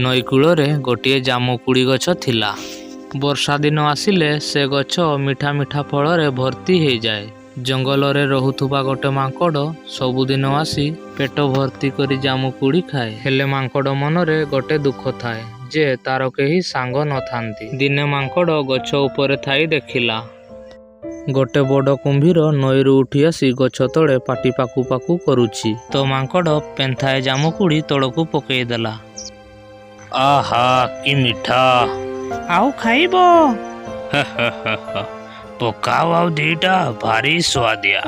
ନଈକୂଳରେ ଗୋଟିଏ ଜାମୁକୋଳି ଗଛ ଥିଲା। ବର୍ଷା ଦିନ ଆସିଲେ ସେ ଗଛ ମିଠା ମିଠା ଫଳରେ ଭର୍ତ୍ତି ହେଇଯାଏ। ଜଙ୍ଗଲରେ ରହୁଥିବା ଗୋଟେ ମାଙ୍କଡ଼ ସବୁଦିନ ଆସି ପେଟ ଭର୍ତ୍ତି କରି ଜାମୁକୋଳି ଖାଏ। ହେଲେ ମାଙ୍କଡ଼ ମନରେ ଗୋଟେ ଦୁଃଖ ଥାଏ ଯେ ତାର କେହି ସାଙ୍ଗ ନଥାନ୍ତି। ଦିନେ ମାଙ୍କଡ଼ ଗଛ ଉପରେ ଥାଇ ଦେଖିଲା, ଗୋଟେ ବଡ଼ କୁମ୍ଭୀର ନଈରୁ ଉଠି ଆସି ଗଛ ତଳେ ପାଟି ପାକୁ ପାକୁ କରୁଛି। ତ ମାଙ୍କଡ଼ ପେନ୍ଥାଏ ଜାମୁକୋଳି ତଳକୁ ପକେଇଦେଲା। ଆହା, କି ମିଠା! ଆଉ ଖାଇବ? ପକାଅ ଆଉ ଦିଟା, ଭାରି ସୁଆଦିଆ।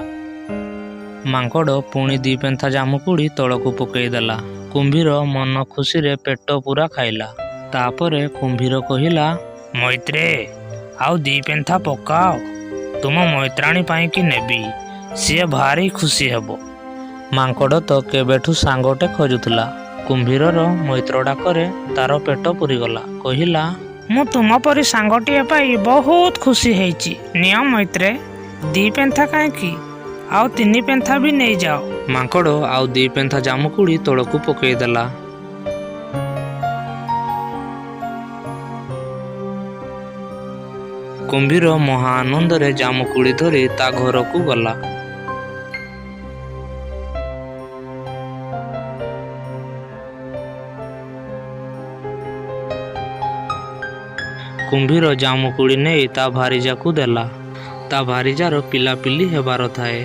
ମାଙ୍କଡ଼ ପୁଣି ଦି ପେନ୍ଥା ଜାମୁକୋଳି ତଳକୁ ପକେଇଦେଲା। କୁମ୍ଭୀର ମନ ଖୁସିରେ ପେଟ ପୂରା ଖାଇଲା। ତାପରେ କୁମ୍ଭୀର କହିଲା, ମୈତ୍ରେ, ଆଉ ଦି ପେନ୍ଥା ପକାଅ, ତୁମ ମୈତ୍ରାଣୀ ପାଇଁକି ନେବି, ସିଏ ଭାରି ଖୁସି ହେବ। ମାଙ୍କଡ଼ ତ କେବେଠୁ ସାଙ୍ଗଟେ ଖୋଜୁଥିଲା। କୁମ୍ଭୀରର ମୈତ୍ର ଡାକରେ ତାର ପେଟ ପୂରିଗଲା। କହିଲା, ମୁଁ ତୁମ ପରି ସାଙ୍ଗଟିଏ ପାଇ ବହୁତ ଖୁସି ହେଇଛି। ନିଅ ମୈତ୍ରେ, ଦି ପେନ୍ଥା କାହିଁକି, ଆଉ ତିନି ପେନ୍ଥା ବି ନେଇଯାଅ। ମାଙ୍କଡ଼ ଆଉ ଦି ପେନ୍ଥା ଜାମୁକୋଳି ତଳକୁ ପକେଇଦେଲା। କୁମ୍ଭୀର ମହା ଆନନ୍ଦରେ ଜାମୁକୋଳି ଧରି ତା ଘରକୁ ଗଲା। କୁମ୍ଭୀର ଜାମୁକୋଳି ନେଇ ତା ଭାରିଜାକୁ ଦେଲା। ତା ଭାରିଜାର ପିଲାପିଲି ହେବାର ଥାଏ।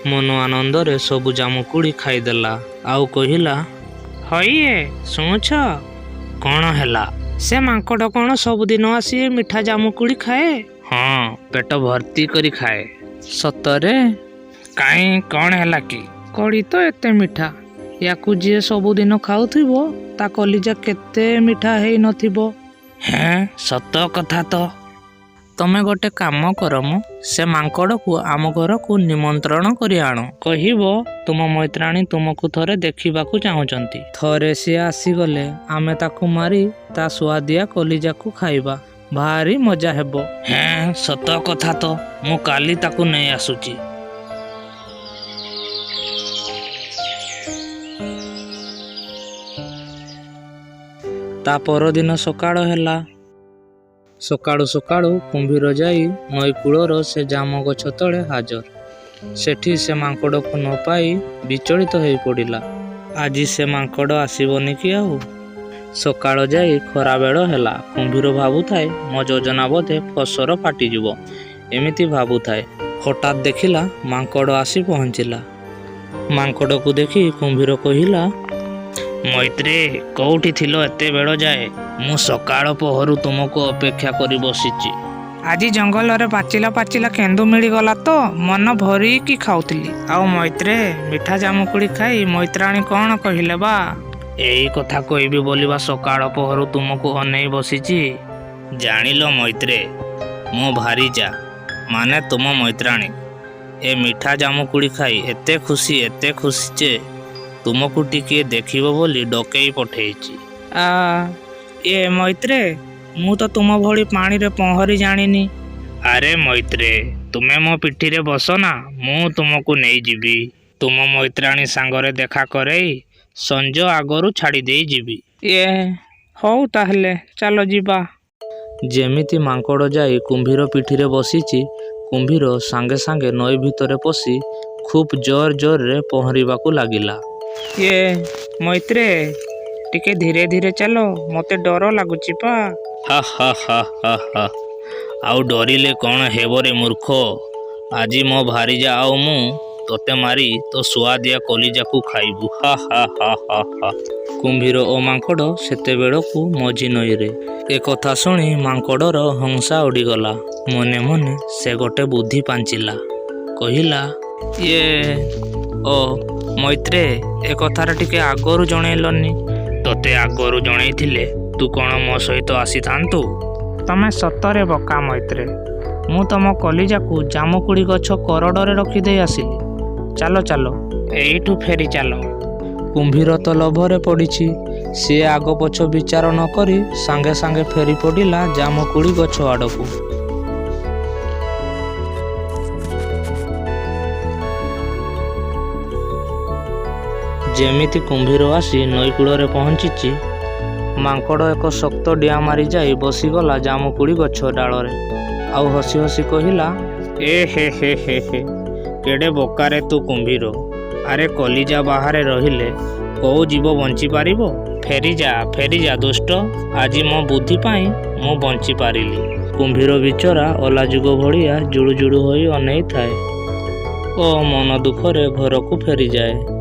ମନ ଆନନ୍ଦରେ ସବୁ ଜାମୁକୋଳି ଖାଇଦେଲା ଆଉ କହିଲା, ହଇଏ, ଶୁଣୁଛ? କଣ ହେଲା? ସେ ମାଙ୍କଡ଼ କଣ ସବୁଦିନ ଆସି ଏ ମିଠା ଜାମୁକୋଳି ଖାଏ? ହଁ, ପେଟ ଭର୍ତ୍ତି କରି ଖାଏ। ସତରେ? କାଇଁ, କଣ ହେଲା କି? କୋଳି ତ ଏତେ ମିଠା, ୟାକୁ ଯିଏ ସବୁଦିନ ଖାଉଥିବ ତା କଲିଜା କେତେ ମିଠା ହେଇନଥିବ। ହେଁ, ସତ କଥା ତ। ତମେ ଗୋଟେ କାମ କର ମ, ସେ ମାଙ୍କଡ଼କୁ ଆମ ଘରକୁ ନିମନ୍ତ୍ରଣ କରି ଆଣ। କହିବ ତୁମ ମୈତ୍ରାଣୀ ତୁମକୁ ଥରେ ଦେଖିବାକୁ ଚାହୁଁଛନ୍ତି। ଥରେ ସିଏ ଆସିଗଲେ ଆମେ ତାକୁ ମାରି ତା ସୁଆଦିଆ କଲିଜାକୁ ଖାଇବା, ଭାରି ମଜା ହେବ। ହେଁ, ସତ କଥା ତ, ମୁଁ କାଲି ତାକୁ ନେଇ ଆସୁଛି। ତା ପରଦିନ ସକାଳ ହେଲା। ସକାଳୁ ସକାଳୁ କୁମ୍ଭୀର ଯାଇ ନଈକୂଳର ସେ ଜାମ ଗଛ ତଳେ ହାଜର। ସେଠି ସେ ମାଙ୍କଡ଼କୁ ନ ପାଇ ବିଚଳିତ ହେଇ ପଡ଼ିଲା। ଆଜି ସେ ମାଙ୍କଡ଼ ଆସିବନି କି ଆଉ? ସକାଳ ଯାଇ ଖରାବେଳ ହେଲା। କୁମ୍ଭୀର ଭାବୁଥାଏ, ମୋ ଯୋଜନା ବୋଧେ ଫସର ଫାଟିଯିବ। ଏମିତି ଭାବୁଥାଏ, ହଠାତ୍ ଦେଖିଲା ମାଙ୍କଡ଼ ଆସି ପହଞ୍ଚିଲା। ମାଙ୍କଡ଼କୁ ଦେଖି କୁମ୍ଭୀର କହିଲା, ମୈତ୍ରେ, କୋଉଠି ଥିଲ ଏତେ ବେଳ ଯାଏ? ମୁଁ ସକାଳ ପହରୁ ତୁମକୁ ଅପେକ୍ଷା କରି ବସିଛି। ଆଜି ଜଙ୍ଗଲରେ ପାଚିଲା ପାଚିଲା କେନ୍ଦୁ ମିଳିଗଲା ତ ମନ ଭରିକି ଖାଉଥିଲି। ଆଉ ମୈତ୍ରେ, ମିଠା ଜାମୁକୋଳି ଖାଇ ମୈତ୍ରାଣୀ କଣ କହିଲେ ବା? ଏଇ କଥା କହିବି ବୋଲିବା ସକାଳ ପହରୁ ତୁମକୁ ଅନେଇ ବସିଛି। ଜାଣିଲ ମୈତ୍ରେ, ମୋ ଭାରିଜା ମାନେ ତୁମ ମୈତ୍ରାଣୀ ଏ ମିଠା ଜାମୁକୋଳି ଖାଇ ଏତେ ଖୁସି, ଏତେ ଖୁସି ଯେ ତୁମକୁ ଟିକିଏ ଦେଖିବ ବୋଲି ଡକେଇ ପଠେଇଛି। ଆ ଏ ମୈତ୍ରେ, ମୁଁ ତ ତୁମ ଭଳି ପାଣିରେ ପହଁରି ଜାଣିନି। ଆରେ ମୈତ୍ରେ, ତୁମେ ମୋ ପିଠିରେ ବସ ନା, ମୁଁ ତୁମକୁ ନେଇଯିବି। ତୁମ ମୈତ୍ରାଣୀ ସାଙ୍ଗରେ ଦେଖା କରେଇ ସଞ୍ଜ ଆଗରୁ ଛାଡ଼ି ଦେଇ ଯିବି। ଏ ହଉ ତାହେଲେ ଚାଲ ଯିବା। ଯେମିତି ମାଙ୍କଡ଼ ଯାଇ କୁମ୍ଭୀର ପିଠିରେ ବସିଛି, କୁମ୍ଭୀର ସାଙ୍ଗେ ସାଙ୍ଗେ ନଈ ଭିତରେ ପଶି ଖୁବ୍ ଜୋର ଜୋରରେ ପହଁରିବାକୁ ଲାଗିଲା। ଇଏ ମୈତ୍ରେ, ଟିକେ ଧୀରେ ଧୀରେ ଚାଲ, ମୋତେ ଡର ଲାଗୁଛି ପା। ହା ହା ହା ହା ହା, ଆଉ ଡରିଲେ କଣ ହେବରେ ମୂର୍ଖ? ଆଜି ମୋ ଭାରିଜା ଆଉ ମୁଁ ତୋତେ ମାରି ତୋ ସୁଆଦିଆ କଲିଜାକୁ ଖାଇବୁ। ହା ହା ହା ହା ହା। କୁମ୍ଭୀର ଓ ମାଙ୍କଡ଼ ସେତେବେଳକୁ ମଝି ନଈରେ। ଏ କଥା ଶୁଣି ମାଙ୍କଡ଼ର ହଂସା ଉଡ଼ିଗଲା। ମନେ ମନେ ସେ ଗୋଟେ ବୁଦ୍ଧି ପାଞ୍ଚିଲା। କହିଲା, ଇଏ ଓ ମୈତ୍ରେ, ଏ କଥାଟା ଟିକେ ଆଗରୁ ଜଣେଇଲନି। ତୋତେ ଆଗରୁ ଜଣେଇଥିଲେ ତୁ କଣ ମୋ ସହିତ ଆସିଥାନ୍ତୁ? ତମେ ସତରେ ବକା ମୈତ୍ରେ। ମୁଁ ତମ କଲିଜାକୁ ଜାମୁକୋଳି ଗଛ କରଡ଼ରେ ରଖିଦେଇ ଆସିଲି। ଚାଲ ଚାଲ, ଏଇଠୁ ଫେରି ଚାଲ। କୁମ୍ଭୀର ତ ଲୋଭରେ ପଡ଼ିଛି। ସିଏ ଆଗ ପଛ ବିଚାର ନ କରି ସାଙ୍ଗେ ସାଙ୍ଗେ ଫେରି ପଡ଼ିଲା ଜାମୁକୋଳି ଗଛ ଆଡ଼କୁ। ଯେମିତି କୁମ୍ଭୀର ଆସି ନଈକୂଳରେ ପହଞ୍ଚିଛି, ମାଙ୍କଡ଼ ଏକ ଶକ୍ତ ଡିଆଁ ମାରି ଯାଇ ବସିଗଲା ଜାମୁକୋଳି ଗଛ ଡାଳରେ ଆଉ ହସି ହସି କହିଲା, ଏ ହେ ହେ ହେ ହେ, କେଡ଼େ ବୋକାରେ ତୁ କୁମ୍ଭୀର! ଆରେ, କଲିଜା ବାହାରେ ରହିଲେ କୋଉ ଜୀବ ବଞ୍ଚିପାରିବ? ଫେରିଯା, ଫେରିଯା ଦୁଷ୍ଟ, ଆଜି ମୋ ବୁଦ୍ଧି ପାଇଁ ମୁଁ ବଞ୍ଚିପାରିଲି। କୁମ୍ଭୀର ବିଚରା ଅଲାଜୁକ ଭଳିଆ ଜୁଳୁଜୁଳୁ ହୋଇ ଅନେଇଥାଏ ଓ ମନ ଦୁଃଖରେ ଘରକୁ ଫେରିଯାଏ।